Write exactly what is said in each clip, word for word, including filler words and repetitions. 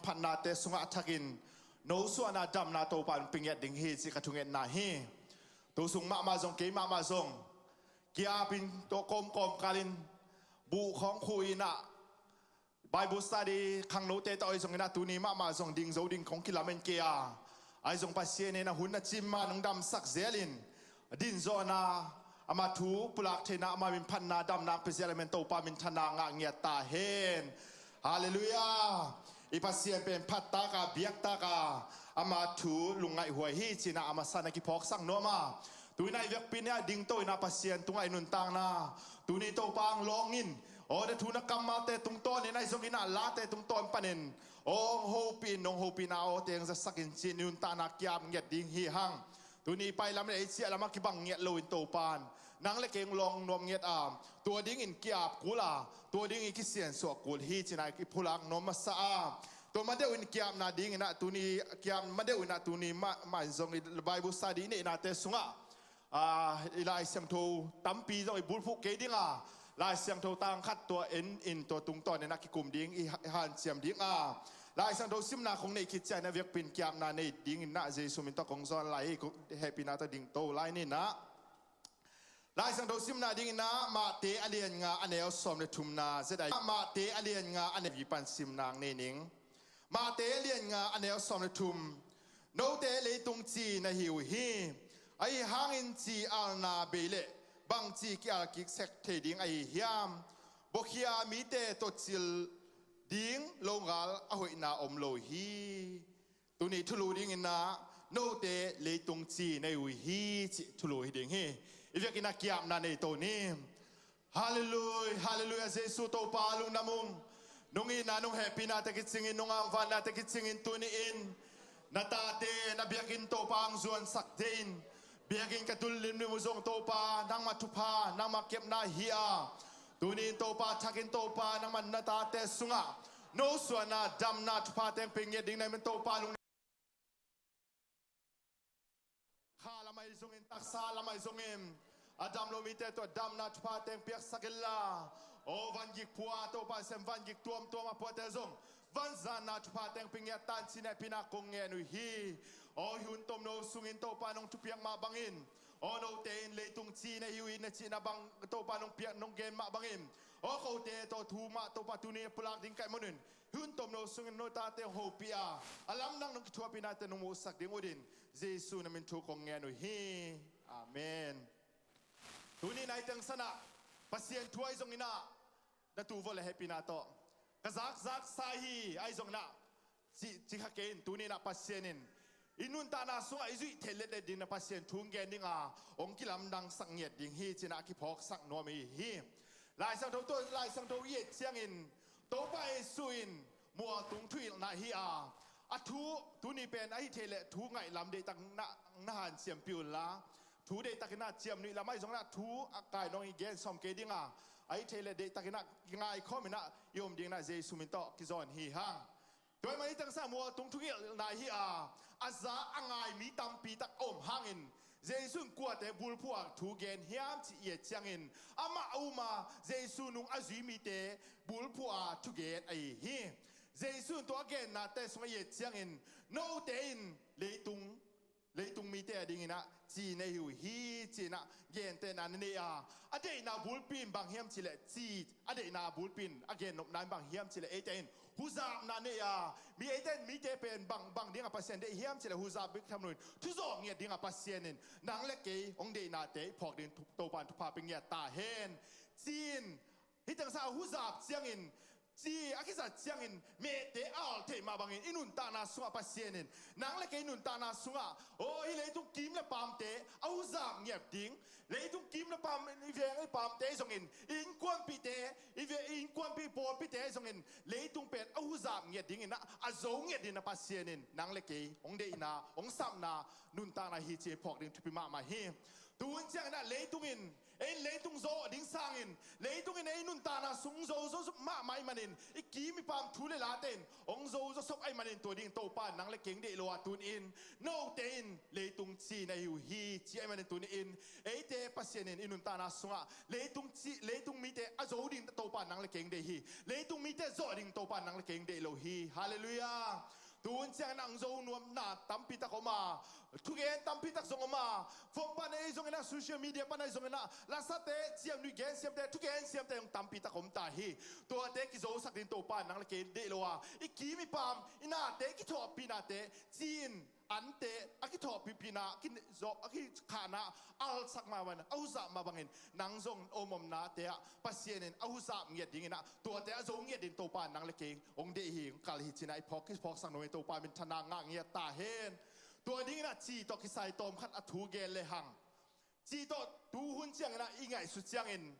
phatnate sungah a thakin no suahna damna Topa in pia ngiat ding hi cih ka thungetna hi. Tu sung mahmah zong, kei mahmah zong, kiapin tawh kawmkawm kalin buh khawng khuh inah Bible study khangnote tawh ahi zongin ah tuni mahmah zong ding zo ding kong kilamen kei a, ahi zong Pasian in a hun a cim a nong damsak zelin dinzawhna, ama thu pulak theihna, ama min phatna damna pia zel a, men Topa minthanna ngah ngiat ta hen. Halleluiah. I Pasian pen phat taka, biak taka, ama thu lungngaih huai hi cih na a masa na kiphawksak nuam a, tuni na i vekpi ni a dingto inah Pasian tungah i nuntakna tuni Topa ang lawng in, aw, na thu na kammalte tungtawn in ahi zongin ah late tungtawn panin aw hong hopih in, nong hopihna aw teng zasak in cih i nuntakna kiap ngiat ding hi hang. Tuni i pai lam le i ciah lamah kibang ngiat loin Topa in nang le kei hong lawng nuam ngiat a, tua dingin kiap kul a, tua dingin kisiansuah kul hi cih na i phulak nuam masa a, tua madeuh in kiapna ding inah tuni, kiap madeuh inah tuni mah, mah in zong i Bible study i neihnate sungah, ah, i Lai Siangtho tampi zong i bulphuh kei ding a, Lai Siangtho tang khat tua en in tua tungtawn inah kikum ding i ha-, i hanciam ding a, Lai Siangtho simna kong neih khit ciangin a vekpi in kiapna nei ding inah Jesu min tawh kong zawn lai hi. Kong hehpihna tawh dingto lai ni inah. Lai Siangtho simna ding inah Mate a lian nga a neu sawm le thumna zet a, Mate a lian nga a neu, vipan simna ang nei ning. Mate a lian nga a neu sawm le thum. Note leitung ci na hi uh hi. Ahi hangin ci alna bei le bangci ki-al kik sek thei ding ahi hiam? Buakhia mite tawh cil ding longal a hoihna om lo hi. Tuni thulu ding inah note leitung ci na hi uh hi cih thulu hi ding hi. I vekin a kiapna nei to ni. Halleluiah, halleluiah, Jesu Topa lungdam ung. Nong itna, nong hehpihna te kicingin, nong angvanna te kicingin tuni in na tate na biakinn Topa ang zuansak deihin biakinn ka tul limlim uh zong Topa nangmah thupha, nangmah kepna hi a, tuni in Topa thakin Topa nangmah na tate sungah no suahna damna thupha teng pia ngiat ding na hi men Topa lung kha lamah zongin, taksa lamah zongin a dam lo mite tawh damna thupha teng piaksak inla, aw vangik phua Topa sem vangik tuamtuam a phuate zong vanzanna thupha teng pia ngiat ta hen cih na hehpihna kong ngen uh hi. Aw hi hun tomno sungin Topa nong thupiak mah bangin, aw note in leitung ci na hi uh hi na cihna bang Topa nong piak nong gen mah bangin, aw kote tawh thu mah Topa tuni a pulak ding ka hih manun hi hun tomno sungin no tate hong hopih a, a lamdang nong kithuahpihnate nong muhsak ding uh din Jesu na min thu kong ngen uh hi. Amen. Tuni na i tengsan ah Pasian thu ahi zongin ah na tu vua le hehpihna tawh ka zakzaksa hi ahi zongin ah ci, ci kha kei in tuni in ah Pasian in i nuntakna sungah i zuih theih letlet ding na Pasian thu hong gen ding a, hong kilamdangsak ngiat ding hi cih na a kiphawksak nuam i hi. Lai Siangtho tawh, Lai Siangtho i et ciangin Topa Jesu in mualtung thuhilhna hi a, a thu tuni pen ahi thei leh thu ngaihlam deihtak na, na hanciampih unla, thu deihtakin a ciamnuih lam ahi zongin ah thu a kai nong i gen sawm kei ding a, ahi thei leh deihtakin a kingai khawmin ah i om dingin ah Jesu min tawh kizawn hi hang. Tua ahih manin hih tengsa mualtung thuhilhna hi a, a za a ngai mi tampi tak a om hangin Jesu in kuate bulphuh a thu gen hiam cih i et ciangin amah a um a, Jesu nung a zui mite bulphuh a thugen ahi hi. Jesu in tua a gennate sungah i et ciangin note in leitung leitung mite a dingin ah ci na hi uh hi ci-in ah gentehna na nei a, a deihna bulpi in bang hiam cih leh ci, a deihna bulpi in a gennopna in bang hiam cih leh eite in huzapna nei a, mi eite in mite pen bang, bang ding a Pasian deih hiam cih leh huzap bek tham loin thuzawh ngiat ding a Pasian in nang le kei hong deihnate i phawk ding thu-, Topa in thupha pia ngiat ta hen ci-in hih tengsa a huzap ciangin ci a kizat ciangin mehte a al theih mah bangin i nuntakna sungah Pasian in nang le kei nuntakna sungah aw hih leitung kim le pamte a huzap ngiat ding, leitung kim le pam i veng i pamte zongin i innkuanpihte i ve-, i innkuanpih pawlpite zongin leitung pen a huzap ngiat dingin ah a zo ngiat dingin ah Pasian in nang le kei hong deihna hong sapna nuntakna hi ci phawk ding thupi mahmah hi. Tu hun ciangin ah leitung in ei in leitung zawh ding sangin leitung in ei nuntakna sung zo zo mahmah ahih manin i kim i pam thu le late in hong zo zawsop ahih manin tua ding Topa nang le keng deih lo a tuni in note in leitung ci na hi uh hi ci ahih manin tuni in eite Pasian in i nuntakna sungah leitung ci leitung mite a zo ding Topa nang le keng deih hi. Leitung mite zawh ding Topa nang le keng deih lo hi. Halleluiah. Tu hun ciangin ah hong zo nuamna tampi tak om a, thugen tampi tak zong om a, phone pan ei zongin ah social media pan ei zongin ah lasate ciamnuih gen siamte thugen siamte zong tampi tak om ta hi. Tuate kizosak ding Topa nang le keng deih lo a i kim i pam i nate kithawhpihnate ci-in ante a kithawhpihpihna a kikhahna alsak mah bangin a huzap mah bangin nang zong om omnate ah Pasian in a huzap ngiat dingin ah tuate a zo ngiat ding Topa nang le keng hong deih hi, hong kal hi ci-in ah i phawk kiphawksak nuam hi. Topa minthanna ngah ngiat ta hen. Tua dingin ah ci tawh kisai tawm khat a thu gen le hang ci tawh tu hun ciangin ah i ngaihsut ciangin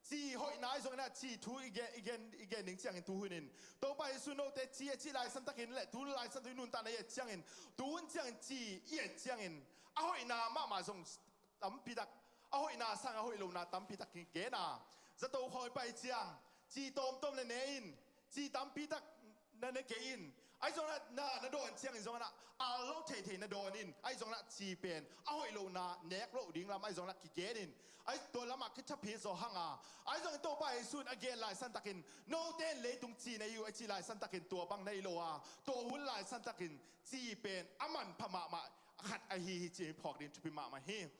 ci hoihna i zongin ah ci thu i gen, i gen, i gen ding ciangin tu hun in Topa Jesu note ci a cih laisan takin le tu laisan tu i nuntakna i et ciangin tu hun ciangin ci i et ciangin a hoihna mahmah zong tampi tak a hoihna sang a hoih lohna tampi tak kigen a zato khawi pai ciang ci tawmtawm le ne in ci tampi tak na ne kei in ahi zongin ah na, na dawn ciangin zongin ah al lo theithei na dawn in ahi zongin ah ci pen a hoih lohna nek loh ding lam ahi zongin ah kigen in ahi tua lamah kithaphit zaw hang a ahi zongin Topa Jesu in a gen laisan takin note in leitung ci na hi uh a cih laisan takin tua bang na hi lo a tua hun laisan takin ci pen a manpha mahmah khat ahi hi ci phawk ding thupi mahmah hi.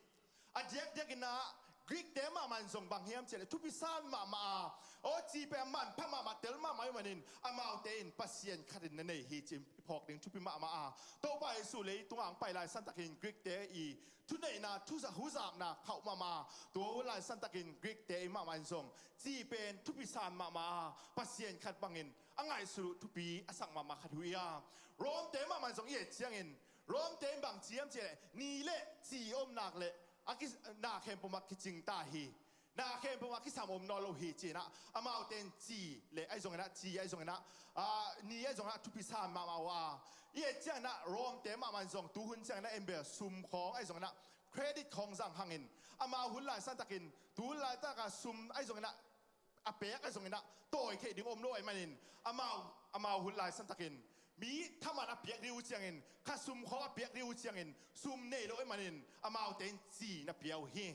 A diakdiakin ah Greek-te mahmah in zong bang hiam cihleh thupi san mahmah a aw ci pen a manpha mahmah tel mahmah ahih manin amaute in Pasian khat in na nei hi ci phawk ding thupi mahmah a Topa Jesu leitungah hong pai laisan takin Greek-te i thuneihna thuza huzapna khauh mahmah a tua hun laisan takin Greek-te i mahmah in zong ci pen thupi san mahmah a Pasian khat bangin a ngaihsut uh thupi a sak mahmah khat hi uh hi a Rom-te mahmah in zong i et ciangin Rom-te in bang ci hiam cihleh ni le ci om nak le a ki na khempeuh ah kicing ta hi. Na khempeuh ah kisam om nawn lo hi ci-in ah amaute in ci le ahi zongin ah ci ahi zongin ah ni ahi zongin ah thupi san mahmah uh a i et ciangin ah Rom-te mahmah in zong tu hun ciangin ah en bel sum khawng ahi zongin ah credit khawng zang hangin amau hun laisan takin tu hun laitak a sum ahi zongin ah a pek ahi zongin ah tawi theih ding om lo ahih manin amau amau hun laisan takin mi thaman a piak ding uh ciangin kha sum khawng a piak ding uh ciangin sum nei lo ahih manin amaute in ci na pia uh hi.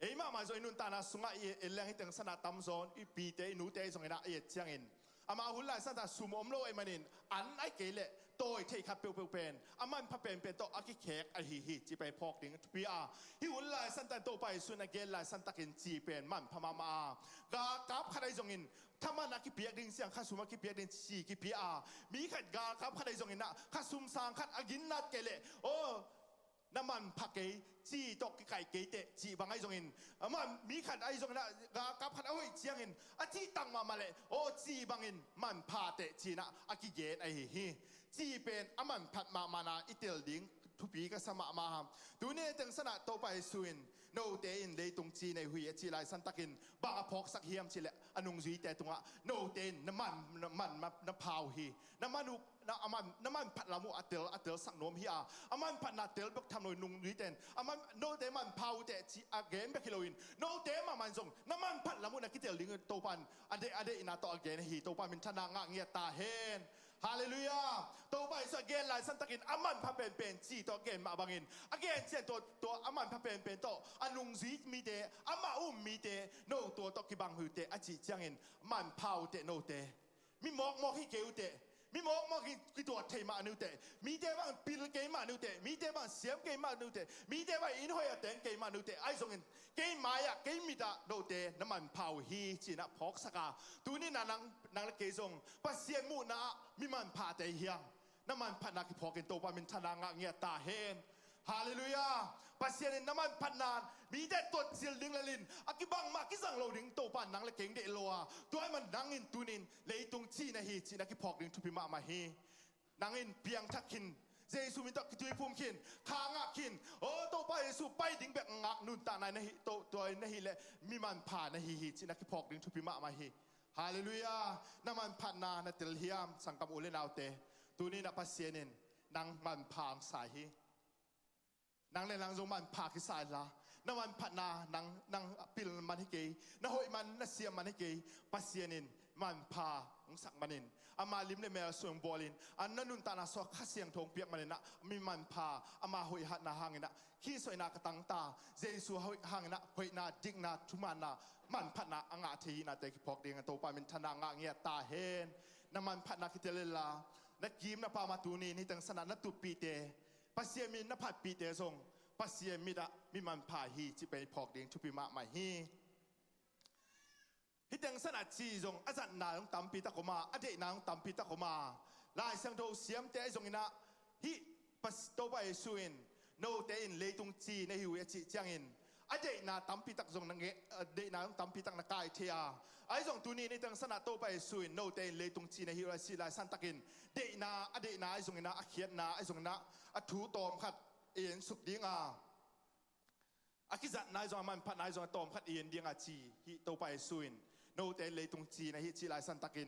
Ei mahmah zong i nuntakna sungah i en leng i tengsan ah tamzaw in i pite i nute ahi zongin ah i et ciangin amau hun laisan tak sum om lo ahih manin an ahi kei leh tawi theih khat peuhpeuh pen a manpha penpen tawh a kikhek ahi hi ci pai phawk ding thupi a hih hun laisan tak in Topa Jesu in a gen laisan takin ci pen manpha mahmah a galkap khat ahi zongin thaman a kipiak ding ciang khasum a kipiak ding ci kipia a mi khat galkap khat ahi zongin ah khasum sang khat a ginnat kei leh aw na manpha kei ci tawh kikaih kei teh cih bang ahi zongin amah mi khat ahi zongin ah galkap khat a hoih ciangin a cih tak mahmah leh aw cih bangin manpha teh ci-in ah a kigen ahi hi. Ci pen a manphat mahmahna i tel ding thupi ka sa mahmah a tuni a tengsan ah Topa Jesu in note in leitung ci nei uh hi a cih laisan takin bang a phawksak hiam cihleh a nungzuite tungah note in na man na man na pha uh hi. Na man uh na a man na manphat lam uh a tel a telsak nuam hi a a manphatna tel bek tham lo in nungzuite in a man note manpha uh teh ci a gen bek hi loin note mahmah in zong na manphat lam uh na kitel ding Topa in a deih a deihna tawh a gen ahi Topa minthanna ngah ngiat ta hen. Halleluiah. Topa Jesu a gen laisan takin a manpha penpen ci tawh a gen mah bangin a gen cian tua tua a manpha penpen tawh a nungzui mite amah um mite no tua tawh kibang hi uh teh a cih ciangin manpha uh teh note. Mi mawkmawk hi kei uh teh. Mi mawkmawk hi kituat thei mah ni uh teh. Mite bang pil kei mah ni uh teh. Mite bang siam kei mah ni uh teh. Mite bang inn hoih a teng kei mah ni uh teh. Ahi zongin kei mai-ah kei mit-ah note na manpha uh hi ci-in ah phawksak a tuni-in ah nang nang le kei zong Pasian muhna-ah mi manphate hiam? Na manphatna kiphawkin Topa minthanna ngah ngiat ta hen. Halleluiah. Pasian in na manphatna mite tuat zil ding lel in a kibang mah kizang lo ding Topa nang le keng deih lo a tua ahih man nang in tuni-in leitung ci na hi ci-in a kiphawk ding thupi mahmah hi. Nang in piangthak khin Jesu min tawh kituiphum khin kha ngak khin aw Topa Jesu pai ding bek ngak nuntakna na hi to tua na hi leh mi manpha na hi hi ci-in a kiphawk ding thupi mahmah hi. Halleluiah. Na manphatna na tel hiam sangkam u le naute? Tuni-in ah Pasian in nang manpha hong sa hi. Nang le nang zong manpha kisa inla Na manphatna nang, nang pil man hi kei, na hoih man, na siam man hi kei. Pasian in manpha hong sak manin, ama lim le mel sung bawlin, a na nuntakna sua Kha Siangtho hong piak manin ah, mi manpha, ama hoih hatna hangin ah, Khrist hoihna ka tangta, Jesu hoih hangin ah, hoihna, dikna, thumanna, manphatna a ngah thei hi nate kiphawk ding a Topa minthanna ngah ngiat ta hen. Na manphatna kitel inla, na kim na pam a tuni in hih teng sanah na tuppihte, Pasian min na phatpihte zong Pasian mit ah mi manpha hi cih pen i phawk ding thupi mahmah hi. Hih teng sanah ci zong a zatna zong tampi tak om a, a deihna zong tampi tak om a. Lai Siangtho siamte ahi zongin ah, hih Pas-, Topa Jesu in, note in leitung ci na hi uh hi a cih ciangin, a deihna tampi tak zong na nge-, a deihna zong tampi tak na kai thei a. Ahi zong tuni in hih teng sanah Topa Jesu in, note in leitung ci na hi uh hi a cih lai santakin, deihna, a deihna ahi zongin ah, a khiatna ahi zongin ah, a thu tawmkhat en suk ding a, a kizatna ahi zong, a manphatna ahi zong, a tawmkhat en ding a ci, hih Topa Jesu in, note in leitung ci na hi cih lai santakin,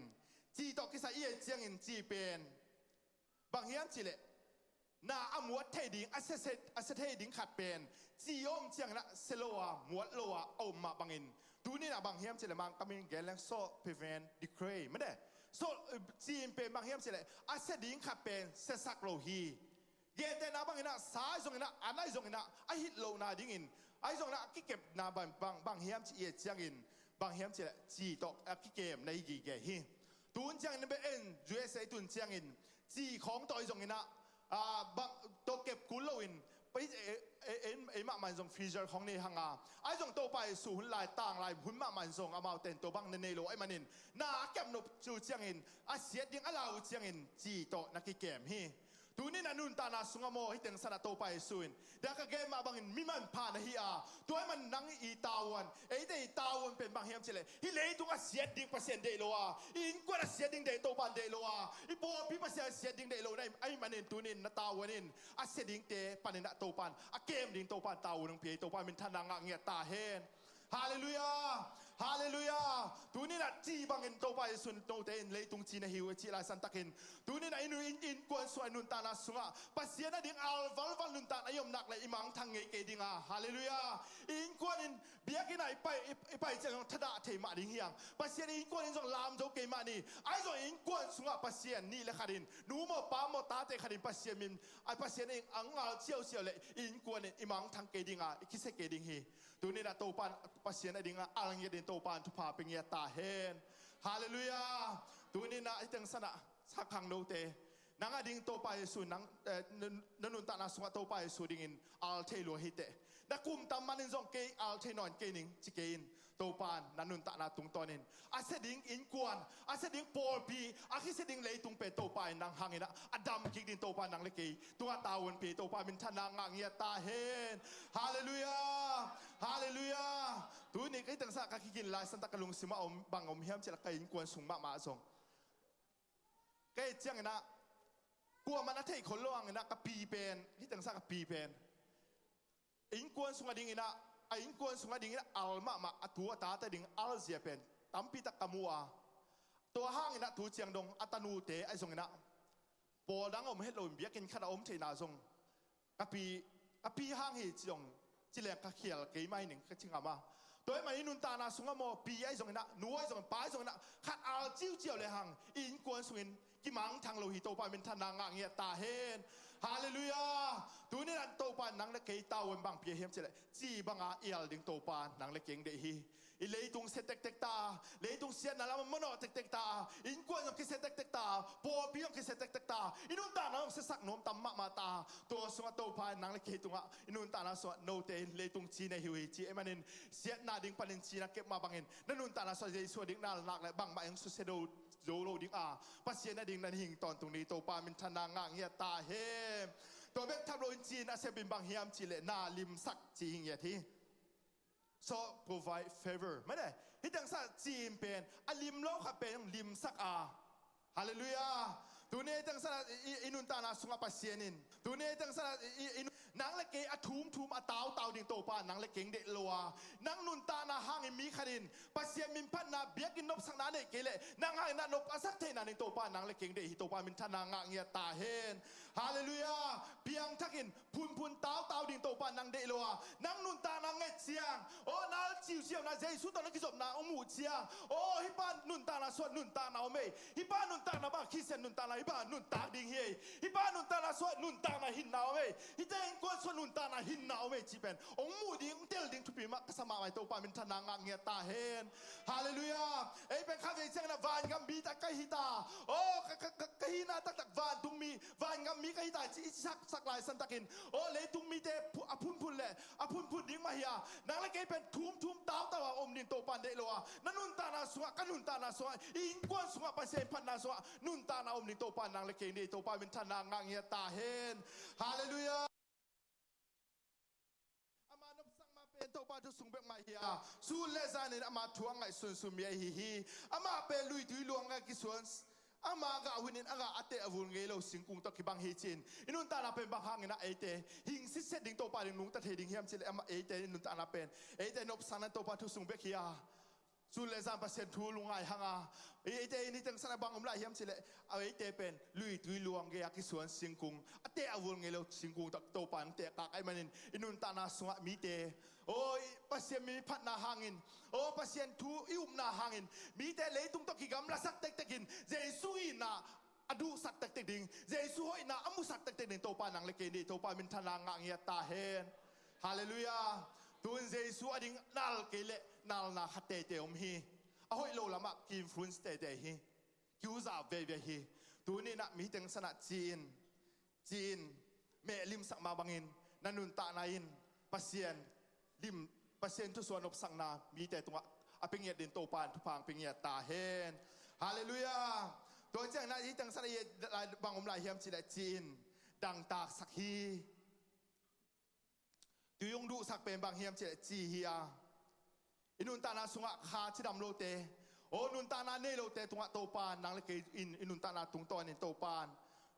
ci tawh kisai en ciangin ci pen bang hiam cih leh, na a muat thei ding, a sia, sia, a sia thei ding khat pen, ci om ciangin ah sia lo a, muat lo a, a om mah bangin, tuni in ah bang hiam cih leh, Mangkam in gen leng salt prevent decay, mate. Salt, eh, ci in pen bang hiam cih leh, a sia ding khat pen siasak lo hi. Gentehna bangin ah, sa ahi zongin ah, an ahi zongin ah, a hit lohna dingin, ahi zongin ah, a kikepna bang, bang, bang hiam cih i et ciangin, bang hiam cih leh, ci tawh a kikem na hi gige hi. Tun ciangin bek en, U S A tun ciangin, ci khawng tawh ahi zongin ah, ah, bang, tawh kep kul loin, ei, ei, ei, ei, ei mahmah in zong freezer khawng nei hang a. Ahi zong Topa Jesu hun lai, tanglai hun mahmah in zong amaute in tua bang na nei lo ahih manin, na a kep nop uh ciangin, a siat ding a lau uh ciangin, ci tawh na kikem hi. Tuni in a nuntakna sungah maw, hih teng sanah Topa Jesu in, tua ka gen mah bangin mi manpha na hi a, tua ahih manin nang i tavuan, eite i tavuan pen bang hiam cih leh, hih leitung a siat ding Pasian deih lo a, i innkuan a siat ding deih, Topa in deih lo a, i pawlpi Pasian a siat ding deih lo na ahih manin tuni in na tavuan in, a sia dingte panin ah Topa in, a kem ding Topa in tavuan hong pia hi, Topa minthanna ngah ngiat ta hen. Halleluiah! Halleluiah! Tuni in ah ci bangin Topa Jesu in note in leitung ci na hi uh hi cih lai santakin, tuni in ah i nu-, in, innkuan sungah, i nuntakna sungah Pasian a ding al valval nuntakna i om nak leh i mangthang ngei kei ding a. Halleluiah! I innkuan in, biakinn ah i pai, i, i pai ciang zong thadah thei mah ding hi hang. Pasian in innkuan in zong lam zo kei mah ni. Ahi zong innkuan sungah Pasian nih le khat in, nu maw pa maw tate khat in Pasian min, a Pasian in a ngal ciauciau leh i innkuan in i mangthang kei ding a, i kisia kei ding hi. Tuni in ah Topa in Pasian a ding a al ngiat in Topa in thupha pia ngiat ta hen. Halleluiah! Tuni in ah hih teng sanah sakhang note, nang a ding Topa Jesu nang, eh, na, na nuntakna sungah Topa Jesu dingin al thei lua hi teh. Na kum tam manin zong kei al thei nawn kei ning ci kei in. Topa in na nuntakna tungtawnin a sia ding innkuan, a sia ding pawlpi, a kisia ding leitung pen Topa in nang hangin ah a dam kik ding Topa in nang le kei tungah tavuan pia hi, Topa minthanna ngah ngiat ta hen. Halleluiah! Halleluiah! Tuni hih teng sanah ka kigin lai santak ka lungsim ah om, bang om hiam cih leh ka innkuan sung mahmah zong, ka et ciangin ah, kuamah na theih khol lo hangin ah ka pi pen, hih teng sanah ka pi pen innkuan sung a dingin ah, a innkuan sung a dingin ah al mahmah, a tu a tate ding al zia pen tampi tak ka mu a. Tua hangin ah tu ciang dong a tanute ahi zongin ah, pawl dang a om het loin biakinn khat a om theihna zong, ka pi, ka pi hang hi ci zong, ci leng ka khial kei mah hi ning ka ci ngam a. Tua ahih manin i nuntakna sungah maw, pi ahi zongin ah, nu ahi zongin, pa ahi zongin ah, khat al ciuciau le hang i innkuan sungin kimangthang lo hi, Topa minthanna ngah ngiat ta hen. Halleluiah! Tuni in ah Topa in nang le kei tavuan bang pia hiam cih leh, ci banga i al ding Topa nang le kei hong deih hi. I leitung sia tektek ta, leitung siatna lamah manawh tektek ta, innkuan zong kisia tektek ta, pawlpi zong kisia tektek ta, i nuntakna zong siasak nuam tam mahmah ta. Tua sungah Topa in nang le kei tungah, i nuntakna sungah note in leitung ci na hi uh hi ci ahih manin, siatna ding panin ci na kep mah bangin na nuntakna sungah Jesu a dikna nak leh bangmah hong susia zo, zo lo ding a, Pasian a ding na hing tawntung ni, Topa minthanna ngah ngiat ta hen. Tua bek tham loin ci in a sepin bang hiam cih leh na limsak ci hi ngiat hi. So provide favor. Mate, hih teng sanah ci in pen a lim lo khat pen hong limsak a. Halleluiah! Tuni hih teng sanah i, i, i nuntakna sungah Pasian in, tuni hih teng sanah i, i, i, Nang le kei a thumthum a tautau ding Topa nang le kei deih lo a, nang nuntakna hangin mi khat in Pasian minphatna biakinn nopsakna a neih kei leh nang hangin a nop a sak theihna ding Topa nang le kei deih hi. Topa minthanna ngah ngiat ta hen. Halleluiah. Piangthakin phunphun tautau ding Topa nang deih lo a, nang nuntakna nget ciang, aw, na ciuciauna Jesu tawh na kizopna hong muh ciang, aw, hih pa nuntakna suah nuntakna om ei. Hih pa nuntakna bang Khristian nuntakna, hih pa nuntak ding hi ei. Hih pa nuntakna suah nuntakna hinna om ei. Hihte innkuan suah nuntakna hinna om ei cih pen hong muh ding, hong tel ding thupi mah ka sa mahmah hi. Topa minthanna ngah ngiat ta hen. Halleluiah. Ei pen khatvei ciangin a vangam mite ka hi ta. Aw, ka, ka, ka, ka hihna taktak vantung mi, vangam mi ka hi ta ci i sak, sak lai santakin, aw, leitung mite phu-, a phunphun le a phunphun ding mah hi a, nang le kei pen thumthum tautau a om ding Topa deih lo a, na nuntakna sungah, ka nuntakna sungah, i innkuan sungah, Pasian phatna sungah nuntakna om ding Topa nang le kei deih. Topa minthanna ngah ngiat ta hen. Halleluiah. Ama nopsak ma pen Topa thu sung bek mah hi a, sun le zanin ama thu a ngaihsunsun mi ahi hi. Ama pen luitui luang a kisuan, ama gah hunin a gah a teh a vul ngei lo singkung tawh kibang hi ci-in i nuntakna pen bang hangin ah eite hing sitset ding, Topa ding nungta thei ding hiam cih leh ama eite i nuntakna pen eite nopsakna Topa thu sung bek hi a, sun le zan Pasian thu lungngai hang a, eite i niteng san a bang om lai hiam cih leh a eite pen luitui luang gei a kisuan singkung, a teh a vul ngei lo singkung tawh Topa in teh kak ahih manin i nuntakna sungah mite, aw, Pasian mi phatna hangin, aw, Pasian thu i upna hangin mite leitung tawh kigamlasak tektekin Jesu itna a duhsak tektek ding, Jesu hoihna a musak tektek ding Topa nang le kei deih. Topa minthanna ngah ngiat ta hen. Halleluiah. Tun Jesu a ding nal kei leh nalna khat teitei om hi. A hoih lo lamah ki-influence teitei hi. Kiuzap veivei hi. Tuni-in ah mi teng sanah ci-in, ci-in, mehlimsak mah bangin na nuntakna in Pasian lim, Pasian thusuah nopsakna mite tungah a pia ngiat ding Topa in thupha hong pia ngiat ta hen. Halleluiah. Tua ciangin ah hih teng sanah i et lai bang om lai hiam cih leh ci-in dangtaksak hi. Tui hong duhsak pen bang hiam cih leh ci hi a, i nuntakna sungah kha cidam lote, aw, nuntakna nei lote tungah Topa nang le kei in i nuntakna tungtawnin Topa in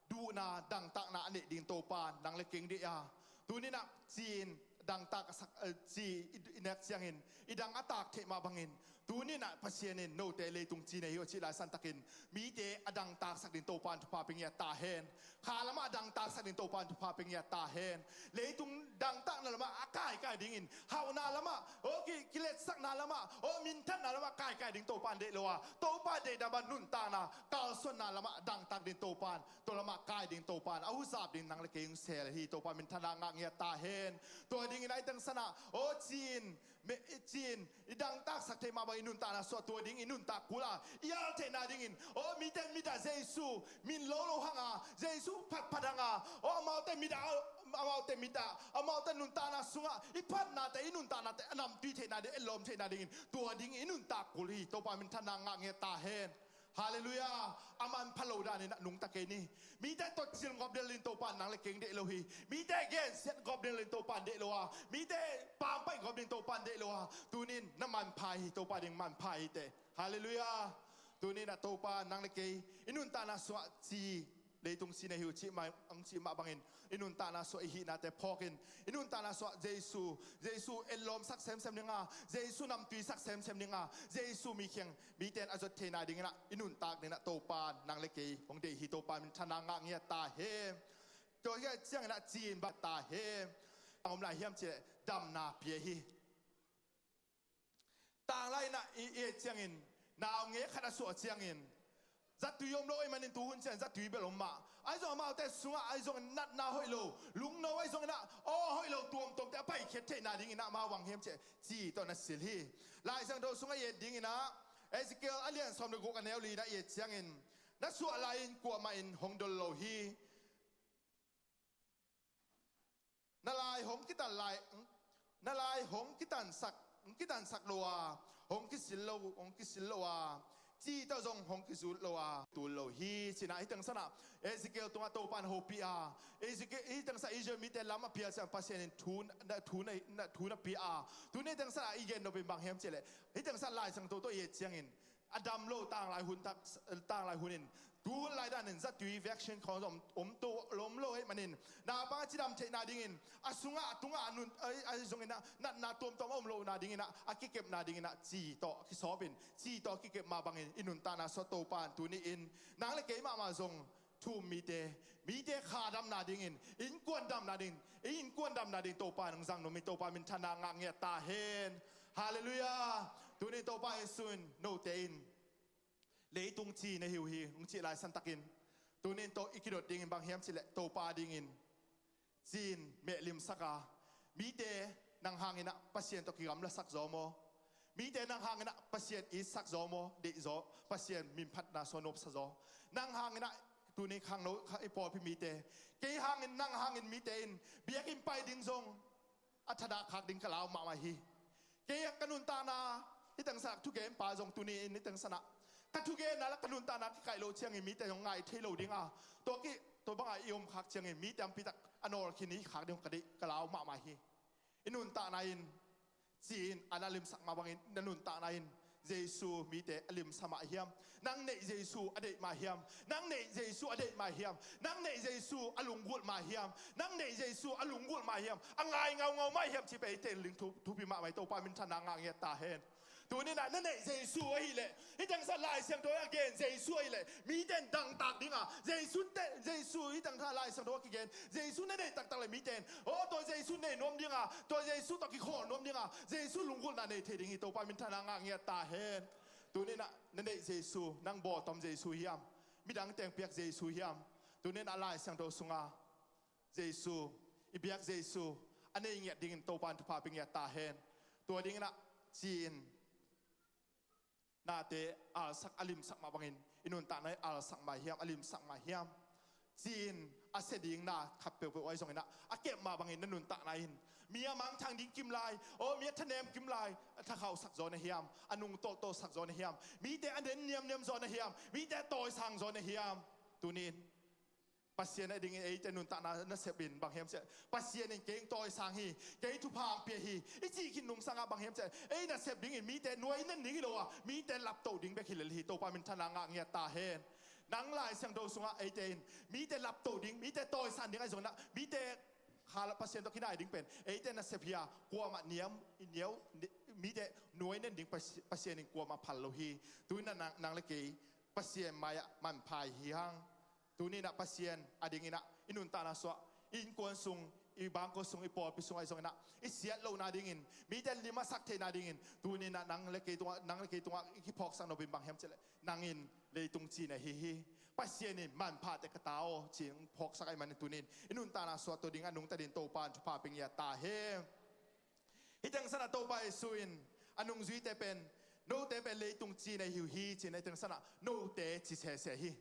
duhna dangtakna a neih ding Topa nang le kei deih a, tuni-in ah ci-in dangtak a sak, eh, ci i, i nek ciangin i dang a tak theih mah bangin tuni-in ah Pasian in note leitung ci nei hi aw cih lai santakin mite a dangtaksak ding Topa in thupha pia ngiat ta hen. Kha lamah a dangtaksak ding Topa in thupha pia ngiat ta hen. Leitung dangtakna lamah a kaikai dingin, hauhna lamah, aw, ki, kiletsakna lamah, aw, minthanna lamah kaikai ding Topa in deih lo a, Topa deihna bang nuntakna kalsuanna lamah dangtak ding Topa in, tua lamah kai ding Topa in a huzap ding nang le kei hong sel hi. Topa minthanna ngah ngiat ta hen. Tua dingin ah hih teng sanah, aw, ci-in, me, ci-in i dangtaksak theih mah bang i nuntakna suah tua ding i nuntak kul a i al theihna dingin, aw, mite mit ah Jesu min lo lo hang a, Jesu phatphat hang a, aw, amaute mit ah, amaute mit ah, amaute nuntakna sungah i phatnate, i nuntaknate a namtui theihna ding, etlawm theihna dingin tua ding i nuntak kul hi. Topa minthanna ngah ngiat ta hen. Halleluiah. A manpha lo danin ah nungta kei ni. Mite totcil ngop del ding Topa nang le kei deih lo hi. Mite gensiat ngop del ding Topa deih lo a, mite pampaih ngop ding Topa deih lo a, tunin na manpha hi, Topa ding manpha hi teh. Halleluiah. Tunin ah Topa nang le kei i nuntakna sungah ci, leitung ci na hi uh cih mah, ang cih mah bangin i nuntakna suah i hihnate phawkin i nuntakna suah Jesu, Jesu etlawmsak semsem ding a, Jesu namtuisak semsem ding a, Jesu mi khiang mite in a zot theihna dingin ah i nuntak dingin ah Topa nang le kei hong deih hi. Topa minthanna ngah ngiat ta hen. Tua hi a ciangin ah ci-in bang ta hen. Bang om lai hiam cih leh damna pia hi. Tanglai in ah i, i et ciangin, naungek khat a suah ciangin, zattui om lo ahih manin tuhun ciang zattui bel om mah. Ahi zong amaute sungah ahi zongin natna hoih lo, lungno ahi zongin ah aw hoih lo tuamtuamte a paikhiat theihna dingin ah amau bang hiam cih leh ci tawh na sil hi. Lai Siangtho sungah i et dingin ah Ezekiel a lian sawm le guk a neu li in ah i et ciangin, na suah lai-in kuamah in hong dol lo hi. Na lai hong kitan lai, na lai hong kitansak, hong kitansak lo a, hong kisil lo, hong kisil lo a, ci tawh zong hong kizut lo a, tul lo hi. Ci-in ah hih teng sanah Ezekiel tungah Topa in hopih a, Ezekiel, hih teng sanah Israel mite lam a pial ciang Pasian in thu na, thu na, na, thu na pia a, tuni hih teng sanah i gen nop in bang hiam cih leh, hih teng sanah Lai Siangtho tawh i et ciangin a dam lo tanglai hun tak, tanglai hun in, tu lai danin zattui vaccine khawng om, om to lo om lo ahih manin, naupang a cidam theihna dingin, a sungah a tungah a nun, a, a zongin ah natna tuamtuam a om lohna dingin ah, a kikepna dingin ah ci tawh kisawpin, ci tawh kikep mah bangin i nuntakna sungah Topa in tuni-in nang le kei mahmah zong thu-um mite, mite kha damna dingin, innkuan damna dingin, i innkuan damna dingin Topa in hong zang nuam hi. Topa minthanna ngah ngiat ta hen. Halleluiah. Tuni-in Topa Jesu in note in leitung ci na hi uh hi hong cih lai santakin, tuni-in tawh i kidot dingin bang hiam cih leh Topa dingin ci-in mehlimsak a, mite nang hangin ah Pasian tawh kigamlasak zaw maw? Mite nang hangin ah Pasian itsak zaw maw? Deih zaw, Pasian minphatna sungah nopsa zaw. Nang hangin ah tuni khangno kha i pawlpi mite, kei hangin, nang hangin mite in biakinn pai ding zong a thadah khak ding ka lau mahmah hi. Kei a ka nuntakna, hih teng sanah thugenpa zong tuni-in hih teng sanah ka thugenna le ka nuntakna kikaih loh ciangin mite zong ngai thei lo ding a, tua ki, tua bangah i om khak ciangin mite ampitak a nawl khin i khak ding ka deih, ka lau mahmah hi. I nuntakna in ci-in a na limsak mah bangin na nuntakna in Jesu mite a limsa mah hiam? Nang neih Jesu a deih mah hiam? Nang neih Jesu a deih mah hiam? Nang neih Jesu a lunggulh mah hiam? Nang neih Jesu a lunggulh mah hiam? A ngai ngaungau mah hiam cih pen eite in ling thu, thupi mahmah hi. Topa minthanna ngah ngiat ta hen. Tuni-in ah na neih Jesu ahih leh, hih teng sanah Lai Siangtho a gen Jesu ahih leh mite in dangtak ding a, Jesu te, Jesu hih teng sanah Lai Siangtho a kigen Jesu na neih taktak leh mite in, aw, tua Jesu nei nuam ding a, tua Jesu tawh kikhawl nuam ding a, Jesu lunggulhna nei thei ding hi. Topa minthanna ngah ngiat ta hen. Tuni-in ah na neih Jesu, nang bawltom Jesu hiam? Midang teng piak Jesu hiam? Tuni-in ah Lai Siangtho sungah Jesu, i biak Jesu a nei ngiat dingin Topa in thupha pia ngiat ta hen. Tua dingin ah ci-in nate alsak, a limsak mah bangin i nuntakna i alsak mah hiam, a limsak mah hiam? Ci-in a sia ding na khat peuhpeuh ahi zongin ah a kep mah bangin na nuntakna in mi a mangthang ding kim lai, aw, mi a thanem kim lai a thakhauhsak zaw na hiam? A nungtolhtolhsak zaw na hiam? Mite a nen niamniam zaw na hiam? Mite a tawisang zaw na hiam? Tuni-in Pasian a dingin eite nuntakna nasep in bang hiam cih leh, Pasian in kei hong tawisang hi, kei thupha hong pia hi i cih khin nungsangah bang hiam cih leh, ei nasep dingin mite nuai nen ding hi lo a, mite laptoh ding bek hi lel hi. Topa minthanna ngah ngiat ta hen. Nang Lai Siangtho sungah eite in mite laptoh ding, mite tawisan ding ahi zongin ah, mite kha Pasian tawh kinai ding pen eite nasep hi a, kuamah niam, i niau, ni-, mite nuai nen ding Pasi-, Pasian in kuamah phal lo hi. Tuni-in ah nang, nang le kei Pasian mai-ah manpha i hi hang. Tuni-in ah Pasian a dingin ah i nuntakna sungah, i innkuan sung, i bangkua sung, i pawlpi sung ahi zongin ah i siat lohna dingin, mite lim a sak theihna dingin, tuni-in ah nang le kei tungah, nang le kei tungah i kiphawksak nop in bang hiam cih leh, nang in leitung ci na hi hi. Pasian in manphate ka ta aw ci-in phawksak ahih manin tuni-in i nuntakna sungah tua ding a nungta dingin Topa in thupha pia ngiat ta hen. Hih teng sanah Topa Jesu in a nungzuite pen, note pen leitung ci na hi uh hi ci-in hih teng sanah note ci sese hi.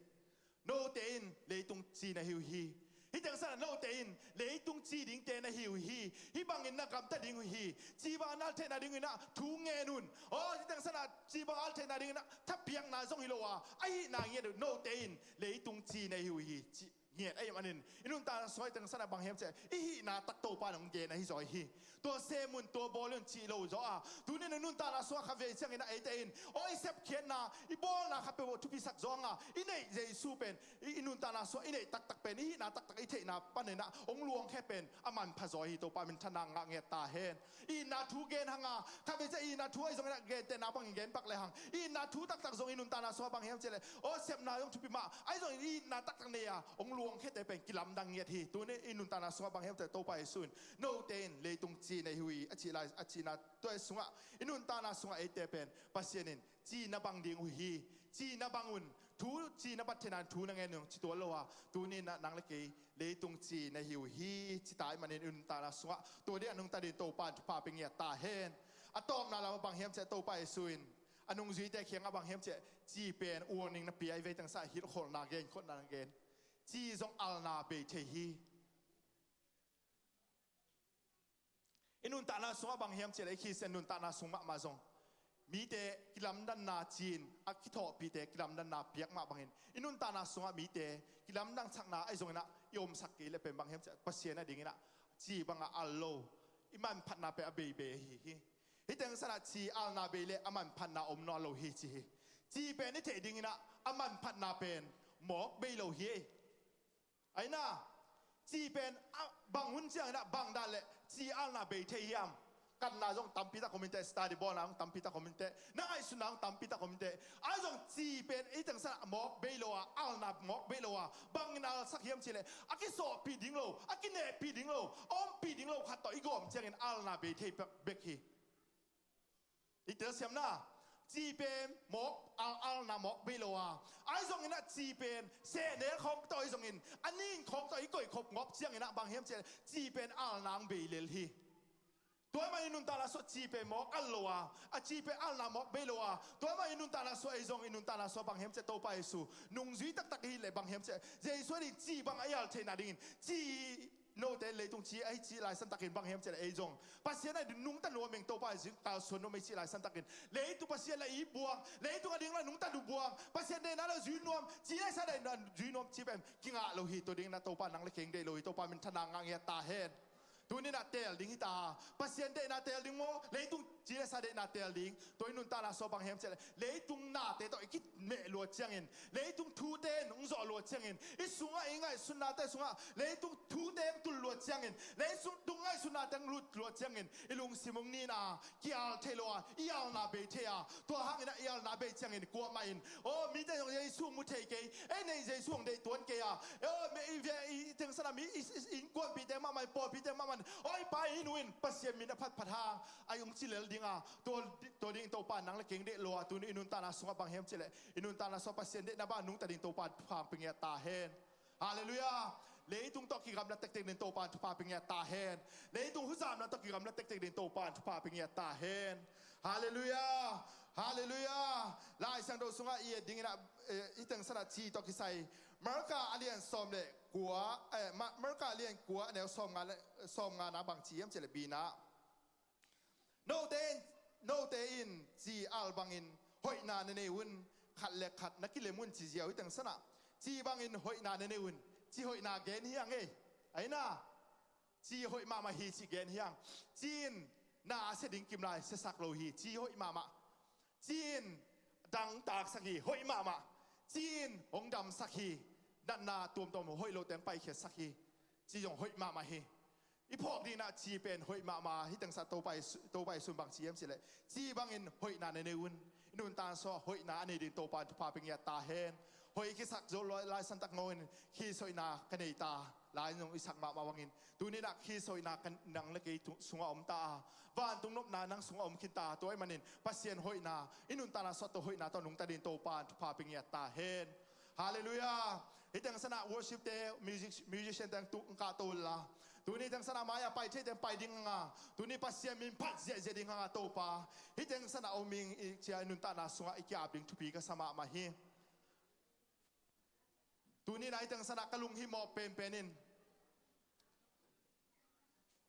Note in leitung ci na hi uh hi. Hih teng sanah note in leitung ci dingte na hi uh hi. Hih bangin na gamta ding uh hi. Ci bang a na al theihna dingin ah thu ngen un. Aw, hih teng sanah ci bang a al theihna dingin ah thapiakna zong hi lo a, ahihna ngiat un. Note in leitung ci na hi uh hi ci ngiat ahih manin i nuntakna sungah hih teng sanah bang hiam cih leh, i hihna tak Topa in hong gen ahi zaw hi. Tua sem un, tua bawl un cih lo zaw a, tuni-in i nuntakna sungah khatvei ciangin ah eite in, aw, i sepkhiatna, i bawlna khat peuh thupisak zaw hang a, i neih Jesu pen, i, i nuntakna sungah i neih taktak pen, i hihna taktak i theihna panin ah hong luangkhia pen a manpha zaw hi. Topa minthanna ngah ngiat ta hen. Itna thu gen hang a, khatvei ciang itna thu ahi zongin ah gentehna bangin gen pak le hang. Itna thu taktak zong i nuntakna sungah bang hiam cih leh, aw, sepna zong thupi mah ahi zongin itna taktak nei a hong luangkhiate pen kilamdang ngiat hi. Tuni i nuntakna sungah bang hiam cih leh Topa Jesu in note in leitung ci na hi uh hi a cih lai, a cihna tua sungah i nuntakna sungah eite pen Pasian in ci na bang ding uh hi, ci na bang un, thu ci na bat theihna in thu na ngen un ci tuan lo a, tuni-in ah nang le kei leitung ci na hi uh hi ci ta ahih manin i nuntakna sungah tua ding a nungta dingin Topa in thupha pia ngiat ta hen. A tawpna lamah bang hiam cih leh Topa Jesu in a nungzuite kiangah bang hiam cih leh ci pen warning na pia hi ve. Hih teng sanah hilhkholhna, genkholhna na gen. Ci zong alna bei thei hi. I nuntakna sungah bang hiam cih leh, i Khristian nuntakna sung mahmah zong mite kilamdanna ci-in, a kithawhpihte kilamdanna piak mah bangin i nuntakna sungah mite kilamdang sakna ahi zongin ah i omsak kei leh pen bang hiam cih leh, Pasian a dingin ah ci bangah al lo, i manphatna pen a beibei ahi hi. Hih teng sanah ci alna bei leh a manphatna om nawn lo hi ci hi. Ci pen i theih dingin ah a manphatna pen mawk bei lo hi. Ahi na, Ci pen a bang hun ciangin ah bang dan le ci alna bei thei hiam? Kanna zong tampi tak om inteh, study bawlna zong tampi tak om inteh, na ngaihsutna zong tampi tak om inteh. Ahi zong ci pen i tengsan ah mawk bei lo a, alna mawk bei lo a, bangin alsak hiam cihleh a kisawhpih ding lo, a kinehpih ding lo, a ompih ding lo khat tawh i gawm ciangin alna bei thei bek hi. I telsiamna, ci pen mawk al, alna mawk bei lo a, ahi zongin ah ci pen sehnel khawng tawh ahi zongin, a ning khawng tawh i koihkhop ngawp ciangin ah bang hiam cihleh ci pen alna ang bei lel hi. Tua ahih manin i nuntakna sungah ci pen mawk al lo a, a ci pen alna mawk bei lo a, tua ahih manin i nuntakna sungah ei zong i nuntakna sungah bang hiam cihleh Topa Jesu nungzui taktak i hih leh bang hiam cihleh Jesu a ding ci bang a i al theihna dingin ci note leitung ci ahi cih laisan takin bang hiam cihleh ei zong Pasian a ding nungta nuam ing, Topa Jesu kalsuan nuam ei cih laisan takin leitung Pasian la i buang, leitung a ding la nungta nuam buang, Pasian deihna la zui nuam, ci le sa deihna zui nuam ci pen kingah lo hi. Tua dingin ah Topa nang le kei deih lo hi, Topa minthanna ngah ngiat ta hen. Tuni-in ah teel ding hi ta. Pasian deihna teel ding maw, leitung ci le sa deihna teel ding? Tua i nuntakna sungah bang hiam cihleh leitung nate tawh i kimeh luat ciangin, leitung thute in hong zawh luat ciangin, i sungah i ngaihsutnate sungah leitung thute hong tul luat ciangin, leitung ngaihsutnate hong lut luat ciangin i lungsim hong nin a, kial thei lo a, i alna bei thei a. Tua hangin ah i alna bei ciangin kuamah in, aw, mite zong Jesu mu thei kei, ei nei Jesu hong deih tuan kei a, aw, i tengsan ah mi, i innkuanpihte mahmah in, pawlpite mahmah in, aw, i pa i nu in Pasian min a phatphat hang a hong ci lel ding a, tua dingin Topa nang le kei deih lo a, tuni i nuntakna sungah bang hiam cihleh i nuntakna sungah Pasian deihna bang nungta ding Topa thupha pia ngiat ta hen. Halleluiah. Leitung tawh kigamla tektek ding Topa thupha pia ngiat ta hen. Leitung huzamna tawh kigamla tektek ding Topa thupha pia ngiat ta hen. Halleluiah. Halleluiah. Lai Siangtho sungah i et dingin ah, eh, i tengsan ah ci tawh kisai Marka a lian sawm le kua, eh, Ma-, Marka a lian kua a neu sawm nga le, sawm nga na bang ci hiam cihleh B na, note in, note in ci al bangin hoihna na nei un, khat le khat na kilem un ci ziau hi. Tengsan ah ci bangin hoihna na nei un, ci hoihna gen hi hang ei. Aina, ci hoih mahmah hi ci gen hi hang. Ci in na a sia ding kim lai siasak lo hi, ci hoih mahmah. Ci in dangtaksak hi, hoih mahmah. Ci in hong damsak hi, natna tuamtuam hoih lote hong paikhiatsak hi. Ci zong hoih mahmah hi. I phawk dingin ah ci pen hoih mahmah. Hih tengsan Topa Jesu, Topa Jesu in bang ci hiam cihleh ci bangin hoihna na nei un. I nuntakna sungah hoihna a nei ding Topa in thupha pia ngiat ta hen. Hoih i kisak zo laisan tak ngawngin Khrist hoihna ka nei ta, lai in zong i sak mahmah bangin tuni-in ah Khrist hoihna nang le kei sungah om ta a, vantung nopna nang sungah om khin ta. Tua ahih manin Pasian hoihna i nuntakna sungah tawh hoihna tawh nungta dingin Topa in thupha pia ngiat ta hen. Halleluiah. Hih tengsan ah worship te, music, musician te hong kah to unla, tuni hih tengsan ah mai-ah pai thei te hong pai ding hang a, tuni Pasian min phat ziahziah ding hang a, Topa, hih tengsan ah om ing, i ci a i nuntakna sungah i ki-ap ding thupi ka sa mahmah hi. Tuni-in ah hih tengsan ah ka lunghimawh penpen in,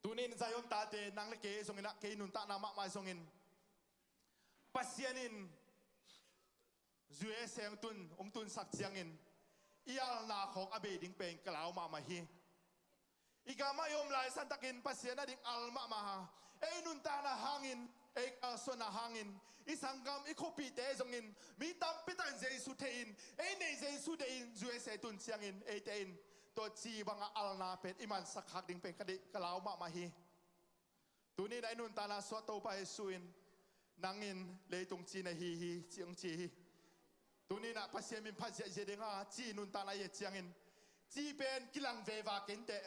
tuni-in Zion tate, nang le kei zongin ah, kei nuntakna mahmah zongin Pasian in U S A hong tun, hong tunsak ciangin i alna khawng a bei ding pen ka lau mahmah hi. I gamah i om laisan takin Pasian a ding al mahmah a, ei nuntakna hangin, ei kalsuanna hangin, i sanggam, i khuapihte zongin mi tampi takin Jesu theihin, ei nei Jesu deihin U S A tun ciangin eite in tua ci banga alna pen i mansak khak ding pen ka deih, ka lau mahmah hi. Tuni-in ah i nuntakna sungah Topa Jesu in, nang in leitung ci na hi hi, ci hong ci hi. Tuni-in ah Pasian min phat ziahziah ding a, ci nuntakna i et ciangin, ci pen kilang veva kei inteh.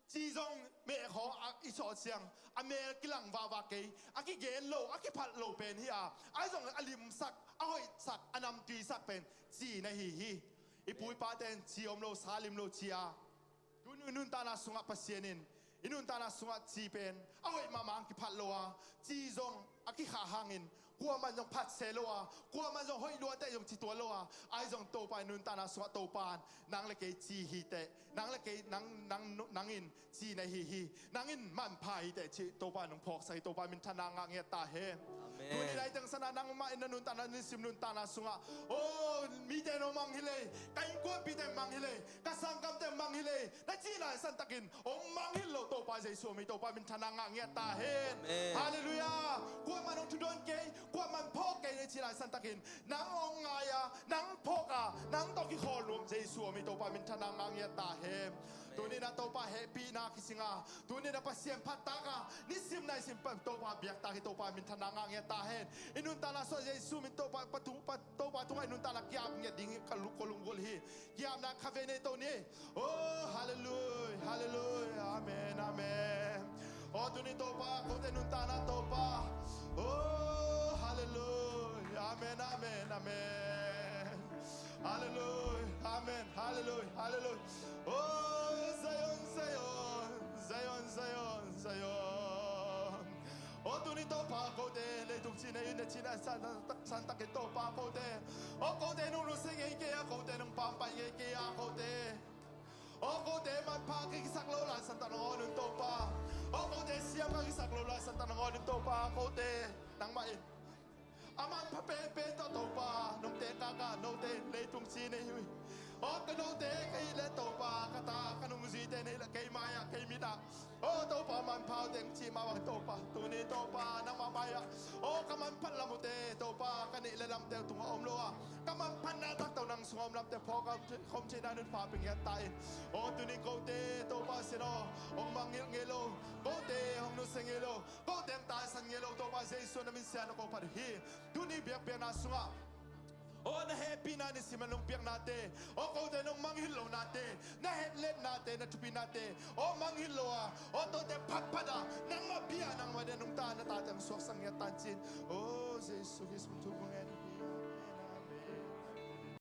Ci zong mehkhawng a i sawh ciang a mel kilang vava kei, a kigen lo, a kiphat lo pen hi a, ahi zong a limsak, a hoihsak, a namtuisak pen ci na hi hi. I pu i pate in ci om lo, sa lim lo ci a, tuni i nuntakna sungah Pasian in i nuntakna sungah ci pen a hoih mahmah hang kiphat lo a, ci zong a kikhah hangin kuaman zong phat se lo a, kuaman zong hoih luateh zong ci tuan lo a, ahi zong Topa i nuntakna sungah Topa in nang le kei ci hi teh, nang le kei, nang, nang, nang in ci na hi hi, nang in manpha hi teh ci Topa in hong phawksak hi. Topa minthanna ngah ngiat ta hen. Amen. Tuni-in ah hih tengsan ah nangmah in na nuntakna, nisim nuntakna sungah, aw, mite in hong mang hi lei, ka innkuanpihte in mang hi lei, ka sanggamte in mang hi lei, na cih laisan takin hong mang hi lo. Topa Jesu om hi. Topa minthanna ngah ngiat ta hen. Amen. Halleluiah. Kuaman hong thudon kei, kuaman phawk kei na cih laisan takin nang hong ngai a, nang phawk a, nang tawh kikhawl nuam Jesu om hi. Topa minthanna ngah ngiat ta hen. Tuni-in ah Topa hehpihna kisinga, tuni-in ah Pasian phattaka nisim naisim pa Topa biaktak hi. Topa minthanna ngah ngiat ta hen. I nuntakna sungah Jesu min Topa, pa tu-, pa Topa tungah i nuntakna ki-ap ngiat ding hi. Ka lu-, ka lunggulh hi. Ki-apna khatvei nei to ni. Oh, halleluia, halleluia, amen, amen. Oh, tuni Topa, kote nuntakna Topa. Oh, halleluia, amen, amen, amen. Halleluia, amen, halleluia, halleluia. Oh, Zion, Zion, Zion, Zion, Zion. Oh, tuni Topa, kote leitung cihna in na cihna santak, santak in Topa, kote. Oh, kote nong nusia ngei kei a, kote nong pampai ngei kei a, kote. Oh, kote manpha ka kisak lo lai santak nangawn un Topa. Oh, kote siam ka kisak lo lai santak nangawn un Topa, kote. Nangmah in a manpha penpen tawh Topa nong teh kaka, note in leitung cihna hi uh hi. Oh, ka note ka hih leh Topa, ka ta ka nungzuite na hih leh kei mai-ah, kei mit-ah, oh, Topa manpha uh teng cih mah bang Topa, tuni Topa nangmah mai-ah, oh, ka manphat lam uhte Topa, ka neih le lamte uh tungah om lo a, ka manphatna taktak nang sungah om lamte phawk a om khawm cihna nunpha pia ngiat ta in. Oh, tuni kote Topa sin aw, hong mangngilh ngei lo, kote hong nusia ngei lo, kote hong taisan ngei lo Topa Jesu na min sia na ko phat uh hi. Tuni biakpiakna sungah, oh, na hehpihna nisim a nong piaknate, oh, kote nong mangngilh lonate, na hetletnate, na thupihnate, oh, mangngilh lo a, oh, tuate phatphat a, nangmah bia, nangmah dia nungta na tate hong suaksak ngiat ta in cin. Oh, Jesu Khrist min thu kong